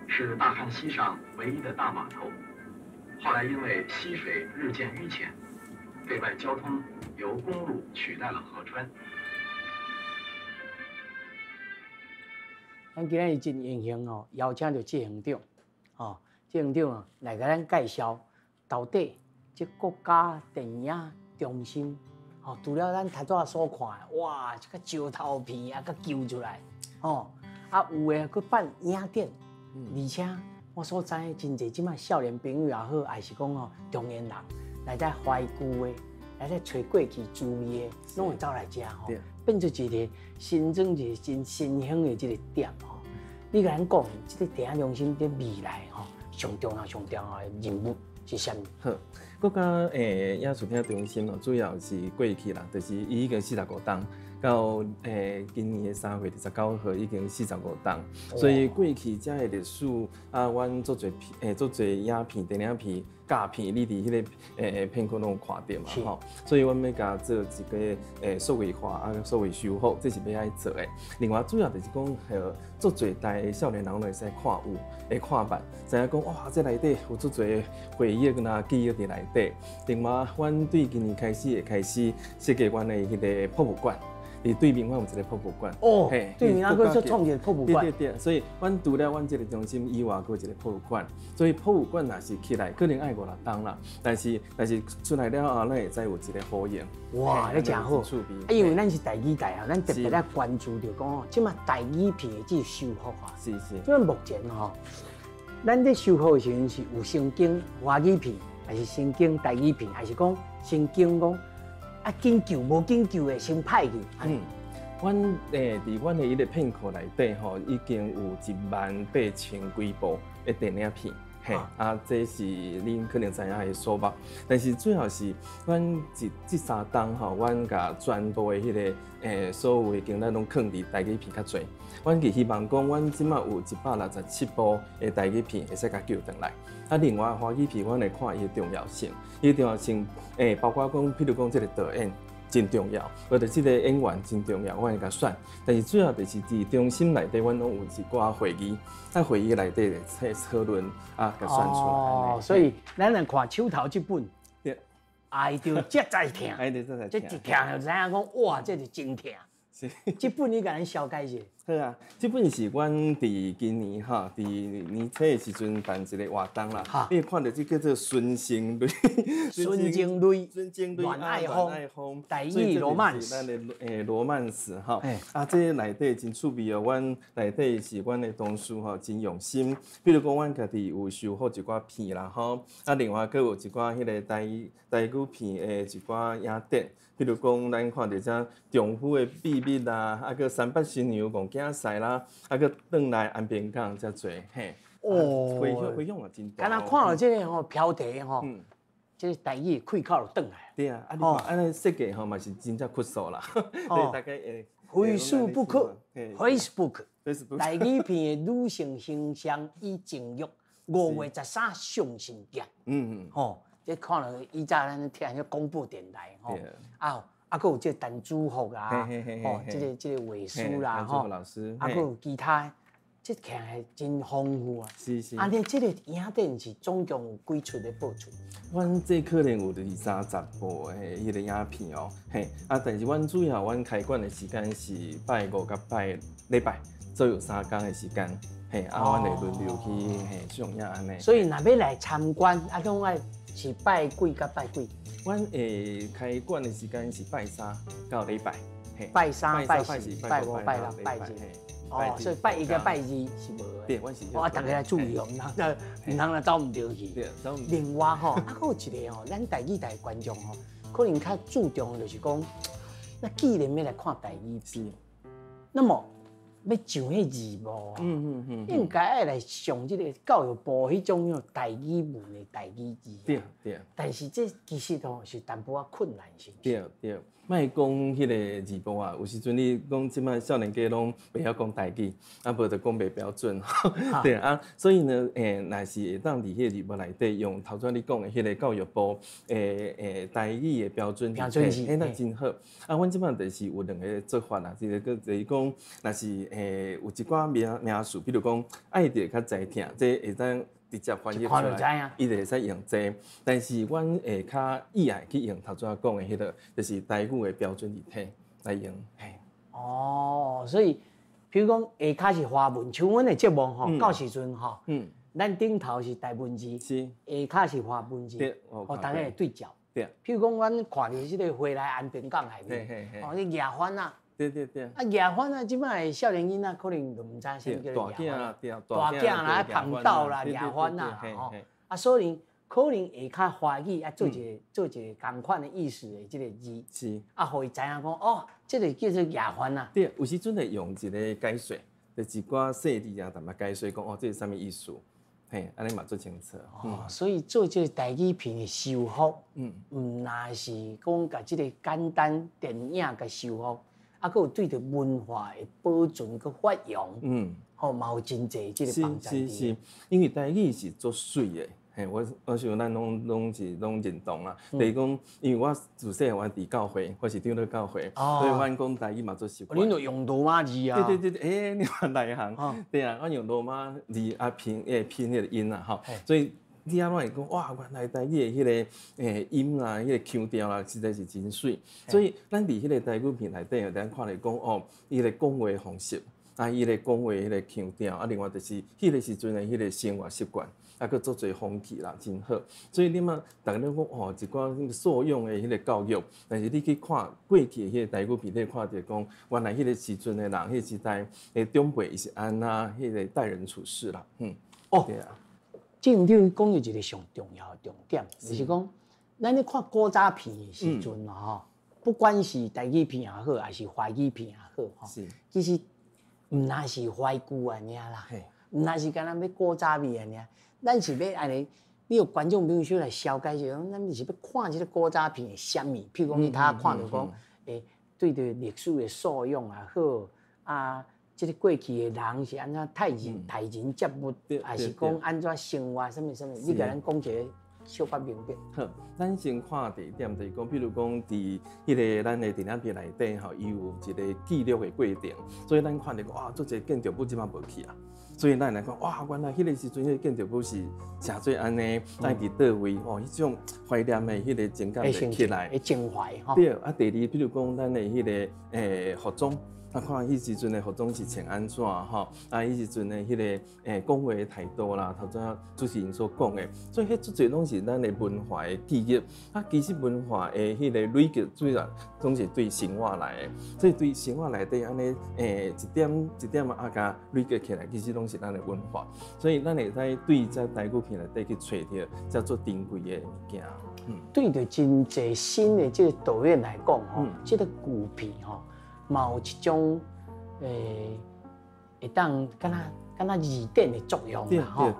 是大汉溪上唯一的大码头。后来因为溪水日渐淤浅，对外交通由公路取代了河川。咱今日真荣幸哦，邀请到谢校长，哦，谢校长啊来共咱介绍到底这国家电影中心，哦，除了咱头拄仔所看的，哇，这个石头片啊，阁救出来，哦，啊有的阁办影展，而且我所知真济这摆少年朋友也好，还是讲哦中年人来遮怀旧的，来遮揣过去滋味的，拢会走来遮吼，变做一个新增一个真新兴的这个点吼。你共咱讲，这个电影中心伫未来吼，上重要、上重要的任务是啥物？好，国家影视听中心哦，主要是过去啦，就是伊已经45档，到今年的3月29号已经45档，所以过去遮的历史啊，阮做济片，做济影片、电影片、胶片，你伫彼个片库拢有看著嘛吼，所以阮欲共做一个数位化啊，数位修复，这是欲爱做的。另外主要就是讲，足济代少年人拢会使看有，会看捌，知影讲哇，这内底有足济回忆啊、记忆伫内底。另外，阮对今年开始会开始设计阮的彼个博物馆。伫对面，阮有一个博物馆。哦，对面啊，阁做创一个博物馆。对对对，所以阮除了阮这个中心以外，阁有一个博物馆。所以博物馆若是起来，可能爱5、6冬啦。但是出来了后，咱会知有一个呼应。哇，你真好。啊，因为咱是台语台啊，咱特别来关注著讲哦，这马台语片的这个修复啊。是是。这目前吼，咱咧修复的时阵是有先经华语片，还是先经台语片，还是讲先经讲？啊，紧救无紧救的先歹去。嗯，阮伫阮的彼个片库内底吼，已经有18000几部的电影片，嘿，啊，这是恁可能知影的数目。但是主要是阮这3冬吼，阮共全部的彼个所有的经咱拢囥伫台语片较济。阮是希望讲，阮这马有167部的台语片会使共救转来。啊，另外华语片，阮会看伊的重要性，伊的重要性，包括讲，譬如讲这个导演真重要，或者这个演员真重要，阮会共选。但是主要就是伫中心内底，阮拢有一寡会议，在会议内底的讨论啊，共选出来。哦，所以咱来看手头这本，对，爱著这才疼，爱著这才疼，这一听就知影讲，哇，这是真疼。是，这本你共咱绍解一下。好啊，這本是阮佇今年吼，佇年初的時陣辦一個活動啦。你會看著這叫做孫生類，孫情類，孫情類，戀愛風，台語羅曼史，咱的羅曼史吼。啊，這內底真趣味哦，阮內底是阮的同事吼，真用心。比如講，阮家己有修復一寡片啦吼，啊，另外閣有一寡彼個台語片的一寡影展。比如講，咱看著這丈夫的秘密啦，啊，閣三八新娘戇囝婿啦，啊，閣轉來安平港遮濟嘿。哦，迴響也真大。敢若看著這个吼標題吼，這个台語氣口就轉來。對啊，啊你看，按呢設計吼嘛是真正樸素啦。對，大概會。 Facebook，台語片的女性形象與情欲，5月13上新劇。吼。這看著以前咱聽彼廣播電台吼，啊啊，閣有這個陳子福啊，吼，這個畫師啦，吼，啊，閣有其他，這看起來真豐富啊。是是。啊，你這個影展是總共有幾齣咧播出？阮這可能有二三十部的彼個影片哦，嘿，啊，但是阮主要阮開館的時間是拜五佮拜禮拜，左右3工的時間，嘿，啊，阮會輪流去嘿上映按呢。所以若欲來參觀，啊，攏愛。是拜幾佮拜幾？阮開館的時間是拜三到禮拜，拜三、拜四、拜五、拜六、拜日。哦，所以拜一佮拜二是無的。對，阮是。哦，逐家來注意哦，毋通來走毋著去。對，走毋。另外吼，啊，閣有一个吼，咱台語台觀眾吼，可能較注重的就是講，那既然欲來看台語片，那麼欲上彼字幕，應該愛來上這个教育部彼種台語文的台語字。對對。但是這其實吼是淡薄仔困難，是毋是？對對，莫講彼个字幕啊，有時陣你講這擺少年家攏袂曉講台語，啊無就講袂標準，對啊，所以呢，若是會當佇彼个字幕內底用頭先你講的彼个教育部台語的標準字，彼那真好。啊，阮這擺就是有兩个做法啦，一个就是講，若是有一寡名詞，比如講愛著較知聽，這會當直接翻譯出來，伊就會使用這個。但是阮會較意愛去用頭先講的彼个，就是台語的標準字體來用。嘿。哦，所以，比如講下跤是華文，像阮的節目吼，到時陣吼，咱頂頭是台文字，是，下跤是華文字，對，哦，大家會對照。對。譬如講，阮看著這个回來安平港內面，哦，你舉番仔。對對對。啊，舉番仔，這擺的少年囡仔可能就毋知啥物叫做舉番。大囝啦，捧斗啦，舉番仔吼。啊，所以可能會較華語啊，做一个做一个仝款的意思的這个字。是。啊，予伊知影講，哦，這个叫做舉番仔。對，有時陣會用一个解說，就一寡細字啊，淡薄解說講，哦，這是啥物意思？嘿，按呢嘛足清楚。哦，所以做這个台語片的修復，毋若是講共這个簡單電影共修復。啊，閣有對著文化的保存閣發揚，吼嘛有真濟這个幫助。是是是，因為台語是足媠的，嘿，我想咱攏是攏認同啦。就是講，因為我自細我佇教會，我是長老教會，所以阮講台語嘛足習慣。恁就用羅馬字啊？對對對對，你嘛內行。對啊，阮用羅馬字啊拼拼彼个音啊，吼，所以。你按怎會講哇？原來台語的彼个音啦，彼个腔調啦，實在是真媠。所以咱佇彼个台語片內底，咱看來講哦，伊个講話方式，啊，伊个講話彼个腔調，啊，另外就是彼个時陣的彼个生活習慣，啊，閣足濟風氣啦，真好。所以你嘛，逐家攏講哦，一寡素養的彼个教育，但是你去看過去的彼個台語片，你會看著講，原來彼个時陣的人，彼个時代的長輩伊是按怎彼个待人處事啦，嗯，哦，對啊。正長講著一个上重要的重點，就是講，咱咧看古早片的時陣吼，不管是台語片也好，還是華語片也好，吼，其實毋若是懷舊按呢啦，毋若是干焦欲古早味按呢，咱是欲按呢，你予觀眾朋友小來消解一下，咱是欲看這个古早片的啥物？譬如講，你頭仔看著講，對著歷史的素養也好，啊。這个過去的人是按怎待人待人接物，還是講按怎生活，啥物啥物？你共咱講一个小可明白。好，咱先看第一點，就是講，比如講，佇彼个咱的電影片內底吼，伊有一个記錄的過程，所以咱看著講，哇，足濟建築物這擺無去啊，所以咱來講，哇，原來彼个時陣，彼个建築物是寫做按呢，咱佇佗位哦，彼種懷念的彼個情感會起來，情懷吼。對，啊，第二，比如講，咱的彼个服裝。啊，看彼时阵的服装是穿按怎吼，啊，彼时阵的彼个讲话的态度啦，头拄仔主持人所讲的，所以彼足济攏是咱的文化的记忆。啊，其实文化的彼个累积主要總是對生活來的，所以對生活內底按呢一點一點啊，共累積起來，其實攏是咱的文化。所以咱會使對這台語片內底去揣著遮足珍貴的物件。對著真濟新的這個導演來講吼，這個舊片吼，嘛有一種會當敢若字典的作用啦吼。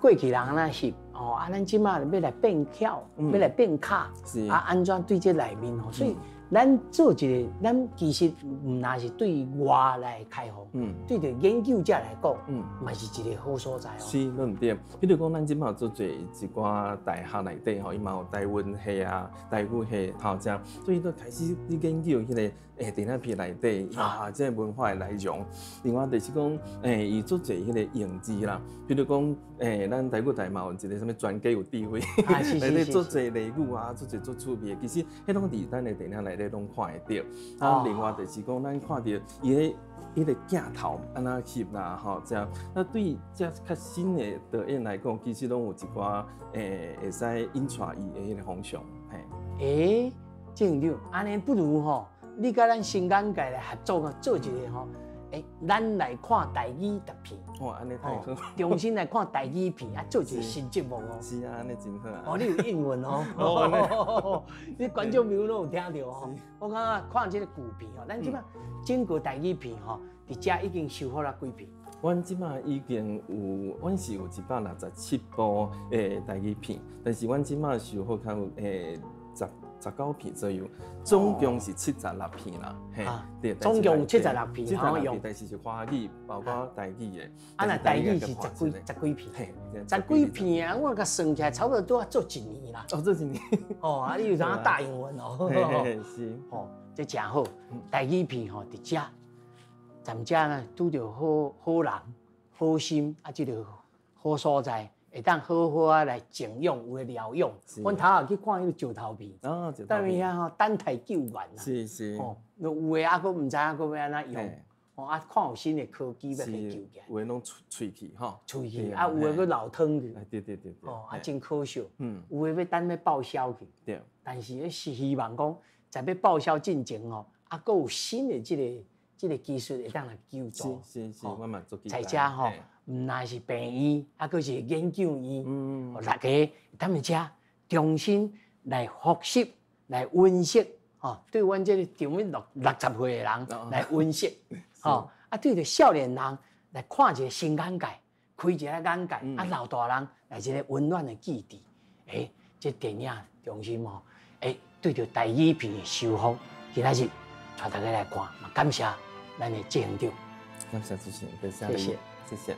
過去人按怎翕吼，啊，咱這馬欲來變巧，欲來變卡，啊，按怎對這內面吼，所以咱做一個，咱其實毋但是對外來開放，對著研究者來講，嘛是一個好所在哦。是，攏毋對。比如講，咱這馬做濟一寡大學內底吼，伊嘛有台文系啊、台語系吼，這樣，所以都開始去研究彼個電影片內底啊，這個文化的內容。另外就是講，伊做濟彼個用字啦，比如講，咱台語台嘛有一個啥物專家有智慧，內底做濟俚語啊，做濟足趣味的，其實彼攏佇咱的電影內底攏看會著。啊，另外就是講，咱看著伊彼個鏡頭按怎翕啦，吼，這樣。那對這較新的導演來講，其實攏有一寡會使引帶伊的彼個方向。嘿。鄭院長，按呢不如吼，你佮咱新眼界來合作做一個吼，咱來看台語特片。哇，按呢太好。重新來看台語片，啊，做一個新節目哦。是啊，按呢真好啊。哦，你有應允哦。你觀眾朋友攏有聽著哦。我感覺看這個舊片哦，咱這馬整個台語片吼，佇遮已經修復了幾片？阮這馬已經有，阮是有167部的台語片，但是阮這馬修復較有19片左右，總共是76片啦。嘿，對，總共76片，76片，但是是華語，包括台語的。啊，若台語是十幾片，嘿，十幾片啊，我共算起來，差不多都要做一年啦。哦，做一年。哦，啊，你有知影大英文哦？嘿，是。哦，這誠好，台語片吼，佇遮，咱遮呢拄著好好人、好心，啊，這個好所在。會當好好啊來靜養，有的療養。阮頭仔去看彼個石頭片，等於遐吼等待救援啦。是是。哦，有的啊，閣毋知影閣欲按怎用。哦啊，看有新的科技欲去救起來。有的攏喙齒吼。喙齒啊，有的閣流湯去。對對對對。哦啊，真可惜。有的欲等欲報銷去。對。但是是希望講，在欲報銷進前吼，啊，閣有新的這個技術會當來救助。是是是，我嘛足期待。在遮吼。毋但是病院，啊，閣是研究院，大家踮佇遮重新來複習、來溫習，吼，對阮這個丈欲60歲的人來溫習，吼，啊，對著少年人來看一個新眼界，開一個眼界，啊，老大人來一個溫暖的基地，這電影中心吼，對著台語片的修復，今仔日帶大家來看，嘛感謝咱的執行長，感謝主持人，謝謝，謝謝。